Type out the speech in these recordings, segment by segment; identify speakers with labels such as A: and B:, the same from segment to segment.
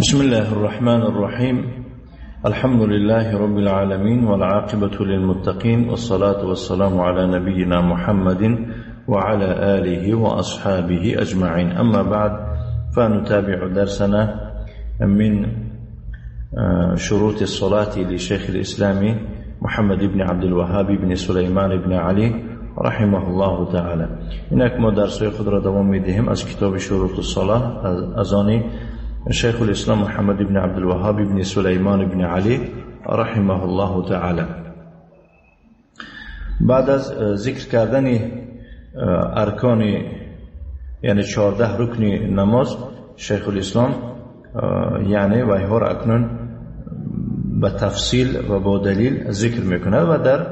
A: بسم الله الرحمن الرحيم. الحمد لله رب العالمين، والعاقبة للمتقين، والصلاة والسلام على نبينا محمد وعلى آله وأصحابه أجمعين. أما بعد، فنتابع درسنا من شروط الصلاة لشيخ الإسلام محمد بن عبد الوهاب بن سليمان بن علي رحمه الله تعالى. اینک ما درس خود را دوام میدهیم از کتاب شروط الصلاة از آن شیخ الاسلام محمد بن عبد الوهاب بن سلیمان بن علی رحمه الله تعالی. بعد از ذکر کردن ارکان، یعنی 14 رکن نماز، شیخ الاسلام یعنی ویها را اکنون به تفصیل و با دلیل ذکر میکند و در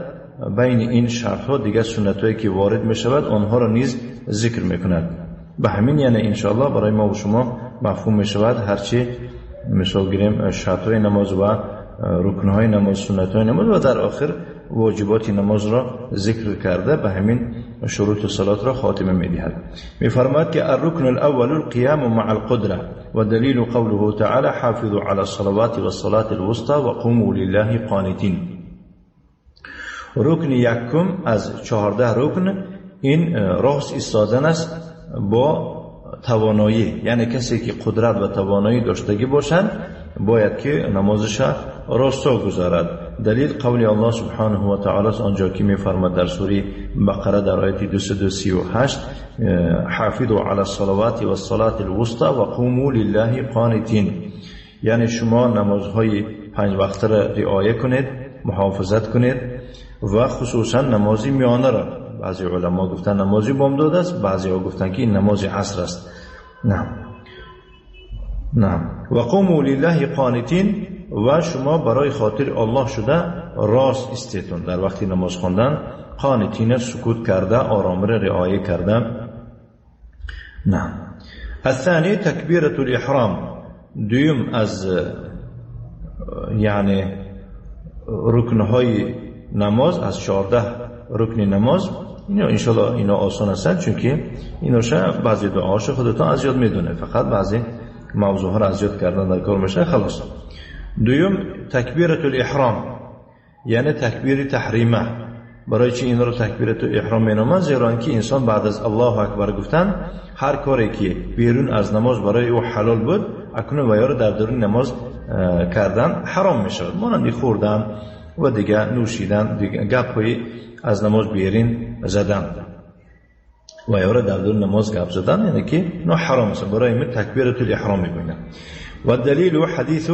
A: بین این شرط ها دیگر سنت هایی که وارد میشود آنها را نیز ذکر میکند. به همین یعنی انشاءالله برای ما و شما مفهوم میشود هرچی مثال گیریم شرط های نماز و رکن های نماز، سنت های نماز و در آخر واجبات نماز را ذکر کرده به همین شروط صلات را خاتمه میدهد. میفرماید که الرکن الاول القیام مع القدره و دلیل قوله تعالی حافظوا على الصلوات والصلاة الوسطى وقوموا لله قانتین. رکن یکم از 14 رکن این راست ایستادن است با توانایی، یعنی کسی که قدرت و توانایی داشتگی باشد باید که نمازش راستا گذارد. دلیل قول الله سبحانه و تعالی است آنجا که میفرماد در سوره بقره در آیت 238 حافظوا علی الصلوات والصلاة الوسطى وقوموا لله قانتین، یعنی شما نمازهای 5 وقت را رعایت کنید، محافظت کنید و خصوصا نماز میانه را. بعضی علما گفتن نمازی بامداد است، بعضی ها گفتن که این نماز عصر است. نه نه، و قوموا لله قانتین، و شما برای خاطر الله شده راست استیتون در وقتی نماز خواندن، قانتین سکوت کرده، آرام را رعایت کرده. نه. الثانی تکبیرة الاحرام، دوم از یعنی رکنهای نماز، از 14 رکن نماز. اینا انشالله اینا آسان هستن، چون که اینا بعضی دعاش خودتان از یاد میدونه، فقط بعضی موضوع ها را از یاد کردن در کار میشه خلاص. دوم تکبیرة الاحرام، یعنی تکبیر تحریمه. برای چی این را تکبیرة الاحرام مینامند؟ زیرا که انسان بعد از الله اکبر گفتن هر کاری که بیرون از نماز برای او حلال بود اکنون و یا را در درون نماز کردن حرام میشود، مانند خوردن و دیگه نوشیدن، دیگه گپ های از نماز بیرین زدن و یا را در درون نماز گپ زدن، یعنی که نه حرام است. برای من تکبیرة الاحرام میگویند. و دلیل حدیث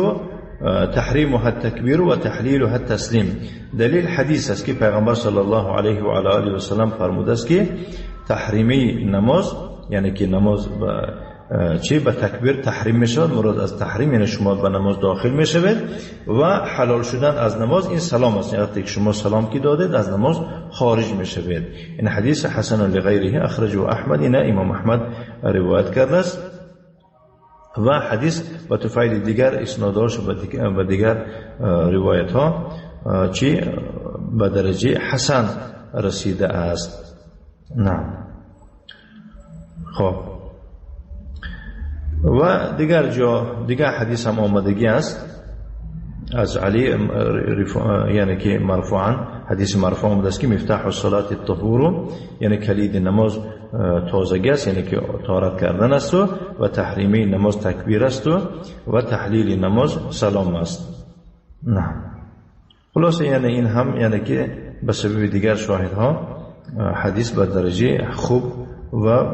A: تحریمها التکبیر و تحلیلها التسلیم. دلیل حدیث است که پیغمبر صلی الله علیه و علی آله و سلم فرموده است که تحریمی نماز، یعنی که نماز چی به تکبیر تحریم میشود، مراد از تحریم یعنی شما به نماز داخل میشوید، و حلال شدن از نماز این سلام است، یعنی وقتی که شما سلام کی دادید از نماز خارج میشوید. این حدیث حسن لغیره اخرجه احمد، این امام احمد روایت کرده است و حدیث و تفعیل دیگر اسناداش و دیگر روایت ها چی به درجه حسن رسیده است. نه. خب و دیگر جا دیگر حدیث هم آمدگی است از علی، یعنی که مرفوعا حدیث مرفوع آمده است که مفتاح الصلاة الطهور، یعنی کلید نماز تازگی است، یعنی که طهارت کردن است و تحریمی نماز تکبیر است و تحلیل نماز سلام است. نه. خلاصه یعنی این هم یعنی که به سبب دیگر شاهدها حدیث به درجه خوب و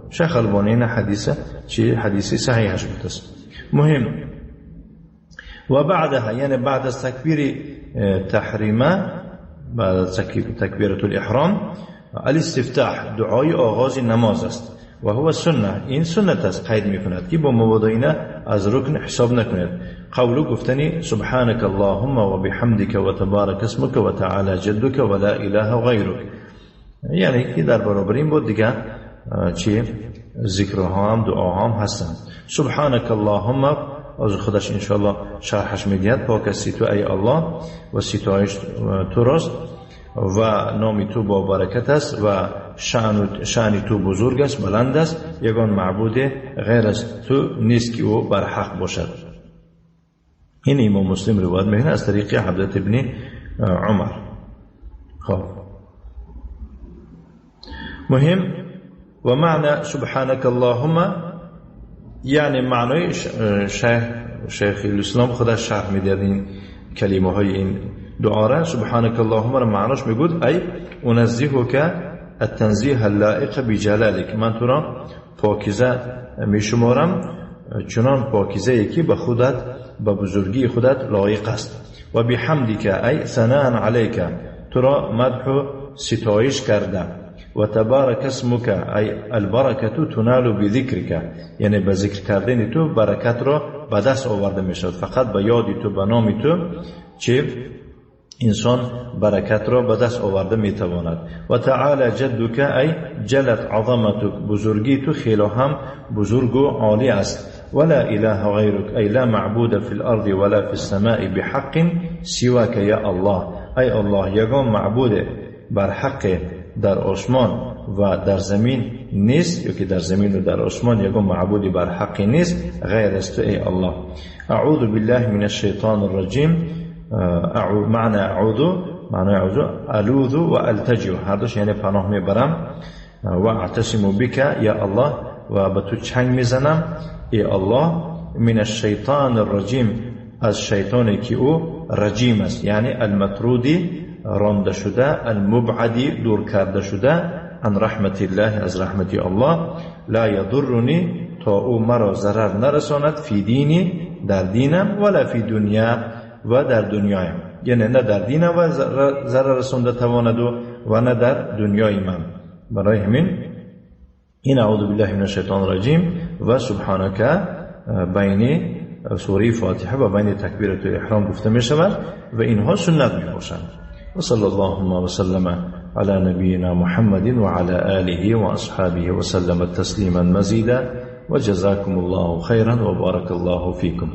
A: شیخ البانی این حدیث چی حدیث صحیحش بود است. مهم و بعدها، یعنی بعد از تکبیر تحریمه، بعد از تکبیرة الاحرام الاستفتاح، دعای آغاز نماز است و هو سنه، این سنت است. قید میکند که با مبادینه از رکن حساب نکنید. قولو گفتنی سبحانك اللهم و بحمدك و تبارک اسمك و تعالی جدك و لا اله غیرک، یعنی که در برابر این بود دیگه چی ذکرها هم دعاها هم هستند. سبحانك اللهم از خودش انشاءالله شرحش میدهد، پاک هستی تو ای الله و ستایش تو راست و نام تو با برکت است و شأن تو بزرگ است، بلند است، یگان معبود غیر از تو نیست که او بر حق باشد. این امام مسلم روایت میکنه از طریق حضرت ابن عمر. خب مهم و معنی سبحانك اللهم، یعنی معنای شیخ الاسلام خودش شرح میده این کلمه های این دعا را. سبحانك اللهم را معناش میگود ای انزهک التنزیه اللائق بجلالک، من تو را پاکیزه میشمارم چنان پاکیزه ای که به خودت به بزرگی خودت لایق است. و بحمدک ای ثناء علیک، تو را مدح و ستایش کرده. و تبارک اسمک ای البرکه تنال بذکرک، یعنی به ذکر کردن تو برکت را به دست آورده می شود. فقط به یاد تو، به نام تو چه انسان برکت را به دست آورده می تواند. و تعالی جدک ای جلت عظمتک، بزرگی تو خیلی هم بزرگ و عالی است. ولا اله غیرک ای لا معبود فی الارض ولا فی السماء بحق سواک یا الله، ای الله یگان معبود بر حق در آسمان و در زمین نیست، یا که در زمین و در آسمان یگان معبودی بر حق نیست غیر از تو ای الله. اعوذ بالله من الشیطان الرجیم، معنی اعوذ، معنی اعوذ الوذ و التجئ، هر دوش یعنی پناه میبرم. و اعتصم بک یا الله، و به تو چنگ میزنم ای الله. من الشیطان الرجیم، از شیطانی که او رجیم است، یعنی المطرودی رانده شده، المبعدی دور کرده شده، عن رحمت الله از رحمت الله. لا یضرنی تا او مرا ضرر نرساند، فی دینی در دینم، ولا فی دنیا و در دنیایم، یعنی نه در دینم و ضرر رسانده تواند و نه در دنیای من. برای همین این اعوذ بالله من الشیطان الرجیم و سبحانک بین سوره فاتحه و بین تکبیرة الاحرام گفته می شود و اینها سنت می باشند. و صلی الله و سلم علی نبینا محمد و علی آله و اصحابه و سلم تسلیما مزیدا و جزاکم الله خیرا و بارک الله فیکم.